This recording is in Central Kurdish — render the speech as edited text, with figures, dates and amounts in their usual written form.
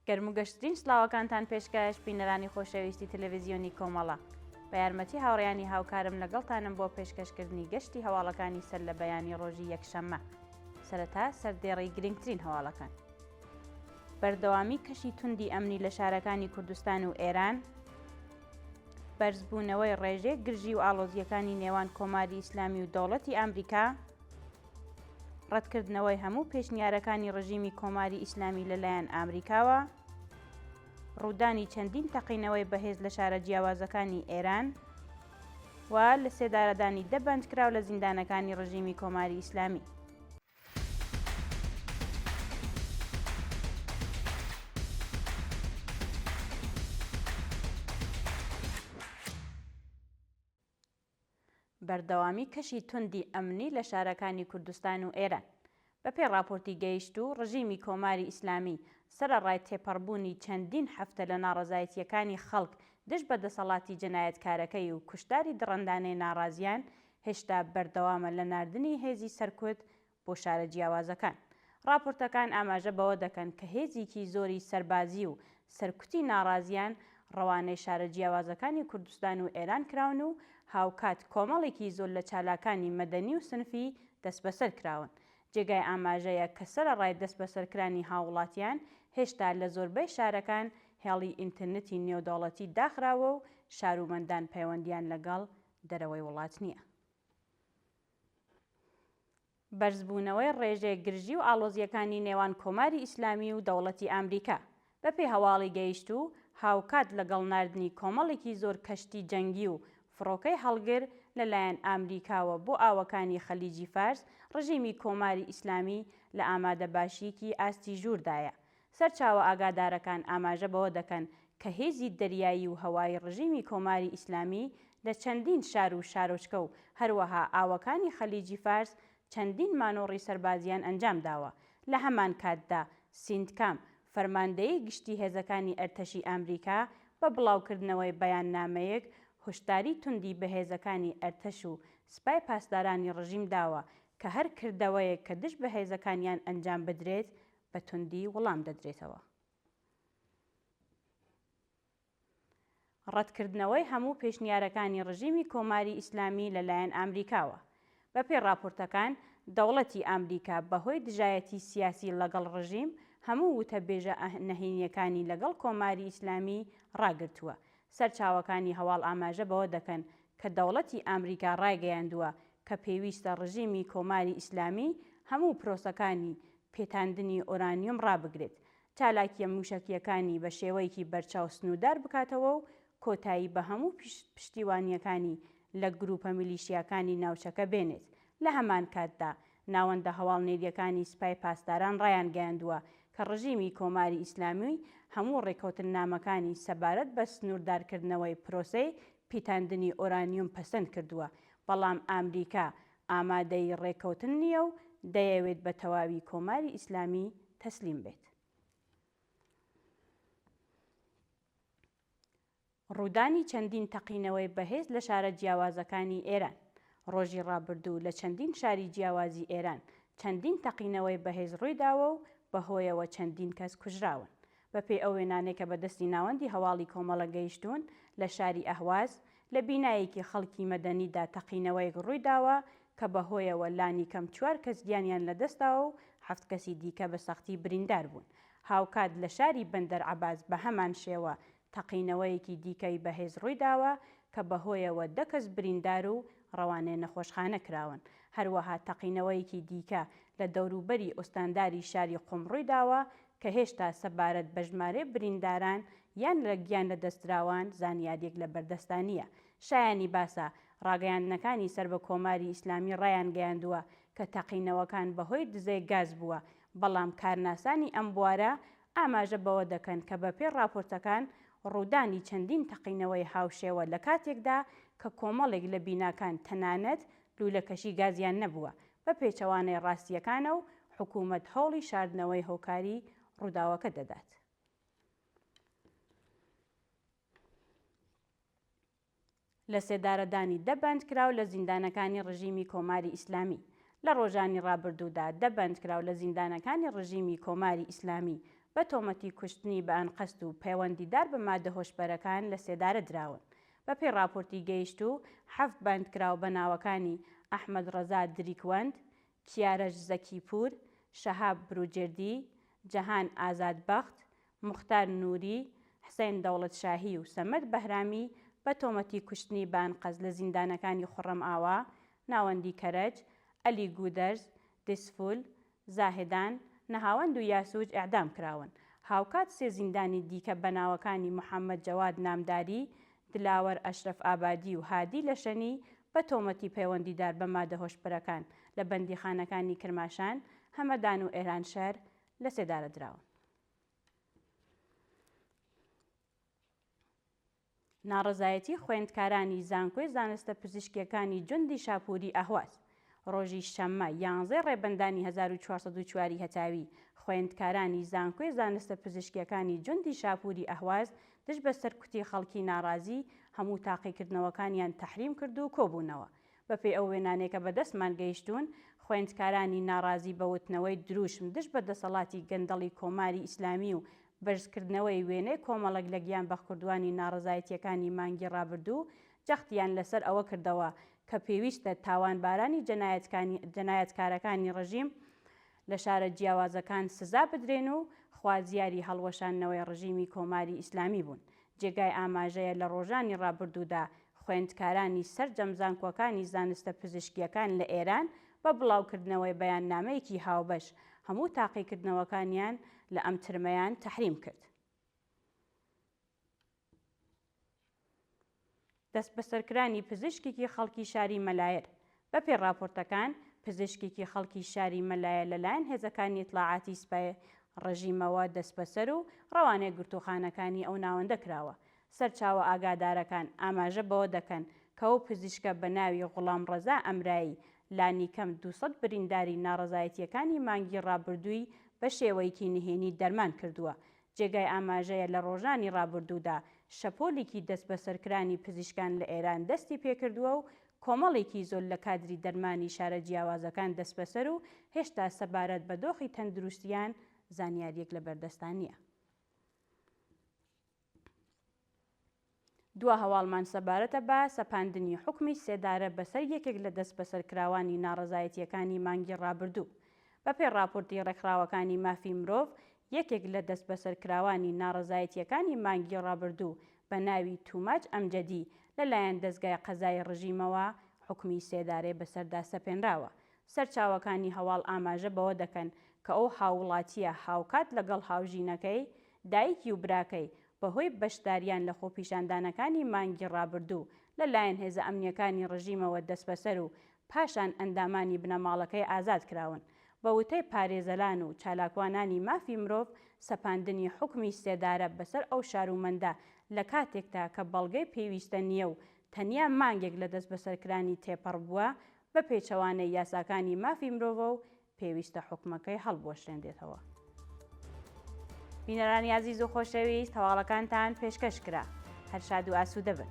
گەرم و گەشترین سڵاوەکانتان پێشکەش بینەرانی خۆشەویستی تەلەڤیزیۆنی کۆمەڵە. بە یارمەتی هاوڕێیانی هاوکارم لەگەڵتانم بۆ پێشکەشکردنی گەشتی هەواڵەکانی سەر لە بەیانی ڕۆژی یەکشەممە. سەرەتا سەردێڕی گرنگترین هەواڵەکان. بەردەوامی کەشی توندی ئەمنی لە شارەکانی کوردستان و ئێران، بەرزبوونەوەی ڕێژەی گرژی و ئاڵۆزییەکانی نێوان کۆماری ئیسلامی و دەوڵەتی ئامریکا، ڕەتکردنەوەی هەموو پێشنیارەکانی ڕژیمی کۆماری ئیسلامی لەلایەن ئامریکاوە، ڕوودانی چەندین تەقینەوەی بەهێز لە شارە جیاوازەکانی ئێران و لەسێدارەدانی دە بەندکراو لە زیندانەکانی ڕژیمی کۆماری ئیسلامی. بەردەوامی کەشی توندی ئەمنی لە شارەکانی کوردستان و ئێران. بەپێی ڕاپۆرتی گەیشتوو، ڕژیمی کۆماری ئیسلامی سەرەڕای تێپەڕبوونی چەندین هەفتە لە ناڕەزایەتییەکانی خەڵک دژ بە دەسەڵاتی جەنایەتکارەکەی و کوشتاری دڕندانەی ناڕازیان، هێشتا بەردەوامە لە ناردنی هێزی سەرکوت بۆ شارە جیاوازەکان. ڕاپۆرتەکان ئاماژە بەوە دەکەن کە هێزیکی زۆری سەربازی و سەرکوتی ناڕازیان ڕەوانەی شارە جیاوازەکانی کوردستان و ئێران کراون و هاوکات کۆمەڵێکی زۆر لە چالاکانی مەدەنی و سنفی دەستبەسەر کراون. جێگای ئاماژەیە کە سەرەڕای دەستبەسەرکرانی هاووڵاتیان، هێشتا لە زۆربەی شارەکان هێڵی ئینترنتی نێودەوڵەتی داخراوە و شارومەندان پەیوەندیان لەگەڵ دەرەوەی وڵات نییە. بەرزبوونەوەی ڕێژەی گرژی و ئاڵۆزییەکانی نێوان کۆماری ئیسلامی و دەوڵەتی ئامریکا، بەپێی هەواڵی گەیشتوو، هاوکات لەگەڵ ناردنی کۆمەڵێکی زۆر کەشتی جەنگی و فڕۆکەی هەڵگر لە لایەن ئامریکاوە بۆ ئاوەکانی خەلیجی فارس، ڕژیمی کۆماری ئیسلامی لە ئامادەباشییەکی ئاستی ژووردایە. سەرچاوە ئاگادارەکان ئاماژە بەوە دەکەن کە هێزی دەریایی و هەوایی ڕژیمی کۆماری ئیسلامی لە چەندین شار و شارۆچکە و هەروەها ئاوەکانی خەلیجی فارس چەندین مانۆڕی سەربازیان ئەنجام داوە. لە هەمان کاتدا سینتکام، فەرماندەیی گشتی هێزەکانی ئەرتەشی ئامریکا بە بڵاوکردنەوەی بەیاننامەیەک هوشداری توندی بە هێزەکانی ئەرتەش و سپای پاسدارانی ڕژیم داوە کە هەر کردەوەیەک کە دژ بە هێزەکانیان ئەنجام بدرێت بە توندی وڵام دەدرێتەوە. ڕەتکردنەوەی هەموو پێشنیارەکانی ڕژیمی کۆماری ئیسلامی لە لایەن ئامریکاوە. بە پێی ڕاپۆرتەکان، دەوڵەتی ئامریکا بە هۆی دژایەتی سیاسی ڵەگەڵ ڕژیم، هەموو وتەبێژە نەهێنییەکانی لەگەڵ کۆماری ئیسلامی ڕاگرتووە. سەرچاوەکانی هەواڵ ئاماژە بەوە دەکەن کە دەوڵەتی ئامریکا ڕایگەیاندووە کە پێویستە ڕژیمی کۆماری ئیسلامی هەموو پرۆسەکانی پێتاندنی ئۆرانیۆم ڕابگرێت، چالاکییە مووشەکییەکانی بە شێوەیەکی بەرچاو سنووردار بکاتەوە و کۆتایی بە هەموو پشتیوانییەکانی لە گرووپە میلیشیاکانی ناوچەکە بێنێت. لە هەمان کاتدا ناوەندە هەواڵنێرییەکانی سپای پاسداران ڕایانگەیاندووە کە ڕژیمی کۆماری ئیسلامی هەموو ڕێککەوتننامەکانی سەبارەت بە سنووردارکردنەوەی پرۆسەی پیتاندنی ئۆرانیۆم پەسەند کردووە، بەڵام ئامریکا ئامادەی ڕێککەوتن نییە و دەیەوێت بە تەواوی کۆماری ئیسلامی تەسلیم بێت. ڕوودانی چەندین تەقینەوەی بەهێز لە شارە جیاوازەکانی ئێران ڕۆژی ڕابردوو لە چەندین شاری جیاوازی ئێران چەندین تەقینەوەی بەهێز ڕوویداوە و بەهۆیەوە چەندین کەس کوژراون. بەپێی ئەو وێنانەی کە بە دەستی ناوەندی هەواڵی کۆمەڵە گەیشتوون، لە شاری ئەهواز، لە بینایەکی خەڵکی مەدەنیدا تەقینەوەیەک ڕوویداوە کە بەهۆیەوە لانیکەم چوار کەس گیانیان لەدەستداوە و حەفت کەسی دیکە بە سەختی بریندار بوون. هاوکات لە شاری بەندەر عەباس بەهەمانشێوە تەقینەوەیەکی دیکەی بەهێز ڕوویداوە کە بەهۆیەوە دە کەس بریندار و ڕەوانەی نەخۆشخانە کراون. هەروەها تەقینەوەیەکی دیکە لە دەوروبەری ئوستانداری شاری قوم ڕوویداوە کە هێشتا سەبارەت بە ژمارەی برینداران یان لە گیان لەدەستدراوان زانیارییەک لە بەردەستا نییە. شایانی باسە، ڕاگەیاندنەکانی سەر بە کۆماری ئیسلامی ڕایانگەیاندووە کە تەقینەوەکان بەهۆی دزەی گاز بووە، بەڵام کارناسانی ئەم بوارە ئاماژە بەوە دەکەن کە بەپێی ڕاپۆرتەکان ڕوودانی چەندین تەقینەوەی هاوشێوە لە کاتێکدا کە کۆمەڵێک لە بیناکان تەنانەت لوولەکەشی گازیان نەبووە، بە پێچەوانەی ڕاستییەکانە و حکوومەت هەوڵی شاردنەوەی هۆکاری ڕووداوەکە دەدات. لەسێدارەدانی دە بەندکراو لە زیندانەکانی ڕژیمی کۆماری ئیسلامی لە ڕۆژانی ڕابردوودا دە بەندکراو لە زیندانەکانی ڕژیمی کۆماری ئیسلامی. بە تۆمەتی کوشتنی بە ئەنقەست و پەیوەندیدار بە مادە هۆشبەرەکان لە سێدارە دراون. بەپێی ڕاپۆرتی گەیشتوو، حەفت بەندکراو بە ناوەکانی ئەحمەد ڕەزا دریکوەند، کیارەش زەکیپوور، شەهاب بروجردی، جەهان ئازادبەخت، موختار نووری، حسێن دەوڵەتشاهی و سەمەد بەهرامی بە تۆمەتی کوشتنی بە ئەنقەست لە زیندانەکانی خوڕەمئاوا، ناوەندی کەرەج، ئەلی گوودەرز، دیسفول، زاهدان، نەهاوەند و یاسوج ئێعدام کراون. هاوکات سێ زیندانی دیکە بە ناوەکانی محەممەد جەواد نامداری، دلاوەر ئەشرەف ئابادی و هادی لەشەنی بە تۆمەتی پەیوەندیدار بە مادە هۆشبەرەکان لە بەندیخانەکانی کرماشان، هەمەدان و ئێرانشەهر لەسێدارە دراون. ناڕەزایەتی خوێندکارانی زانکۆی زانستە پزیشکییەکانی جوندی شاپووری ئەهواز ڕۆژی شەممە یانزەی ڕێبەندانی 1404 ی هەتاوی خوێندکارانی زانکۆی زانستە پزیشکییەکانی جوندی شاپووری ئەهواز دژ بە سەرکوتی خەڵکی ناڕازی هەموو تاقیکردنەوەکانیان تەحریم کرد و کۆبوونەوە بەپێی ئەو وێنانەی کە بەدەستمان گەیشتوون، خوێندکارانی ناڕازی بە وتنەوەی درووشم دژ بە دەسەڵاتی گەندەڵی کۆماری ئیسلامی و بەرزکردنەوەی وێنەی کۆمەڵێک لە گیانبەختکردووانی ناڕەزایەتییەکانی مانگی ڕابردوو جەختیان لەسەر ئەوە کردەوە کە پێویستە تاوانبارانی جەنایەتکارەکانی ڕژیم لە شارە جیاوازەکان سزا بدرێن و خوازیاری هەڵوەشاندنەوەی ڕژیمی کۆماری ئیسلامی بوون. جێگای ئاماژەیە لە ڕۆژانی ڕابردوودا خوێندکارانی سەرجەم زانکۆکانی زانستە پزیشکییەکان لە ئێران بە بڵاوکردنەوەی بەیاننامەیەکی هاوبەش هەموو تاقیکردنەوەکانیان لە ئەم ترمەیان تەحریم کرد. دەستبەسەرکرانی پزیشکێکی خەڵکی شاری مەلایەر بەپێی ڕاپۆرتەکان، پزیشکێکی خەڵکی شاری مەلایەر لەلایەن هێزەکانی ئیتڵاعاتی سپای ڕژیمەوە دەستبەسەر و ڕەوانەی گرتووخانەکانی ئەو ناوەندە کراوە. سەرچاوە ئاگادارەکان ئاماژە بەوە دەکەن کە ئەو پزیشکە بە ناوی غوڵامڕەزا ئەمرایی لانیکەم 200 برینداری ناڕەزایەتییەکانی مانگی ڕابردووی بە شێوەیەکی نهێنی دەرمان کردووە. جێگای ئاماژەیە لە ڕۆژانی ڕابردوودا شەپۆلێکی دەستبەسەرکرانی پزیشکان لە ئێران دەستی پێکردووە و کۆمەڵێکی زۆر لە کادری دەرمانی شارە جیاوازەکان دەستبەسەر و هێشتا سەبارەت بە دۆخی تەندروستییان زانیارییەک لە بەردەستا نییە. دوا هەواڵمان سەبارەتە بە سەپاندنی حوکمی سێدارە بەسەر یەکێک لە دەستبەسەرکراوانی ناڕەزایەتییەکانی مانگی ڕابردوو. بەپێی ڕاپۆرتی ڕێکخراوەکانی مافی مرۆڤ، یەکێک لە دەستبەسەرکراوانی ناڕەزایەتییەکانی مانگی ڕابردوو بە ناوی توماج ئەمجەدی لەلایەن دەزگای قەزای ڕژیمەوە حوکمی سێدارەی بەسەردا سەپێنراوە. سەرچاوەکانی هەواڵ ئاماژە بەوە دەکەن کە ئەو هاووڵاتییە هاوکات لەگەڵ هاوژینەکەی، دایکی و براکەی بەهۆی بەشداریان لە خۆپیشاندانەکانی مانگی ڕابردوو لە لایەن هێزە ئەمنییەکانی ڕژیمەوە دەستبەسەر و پاشان ئەندامانی بنەماڵەکەی ئازاد کراون. بە وتەی پارێزەران و چالاکوانانی مافی مرۆڤ، سەپاندنی حوکمی سێدارە بەسەر ئەو شارومەندە لە کاتێکدا کە بەڵگەی پێویستە نییە و تەنیا مانگێک لە دەستبەسەرکرانی تێپەڕ بووە، بە پێچەوانەی یاساکانی مافی مرۆڤە و پێویستە حوکمەکەی هەڵبوەشێنرێتەوە. بینەرانی ئازیز و خۆشەویست هەواڵەکانتان پێشکەش کرا. هەر شاد و ئاسوودە بن.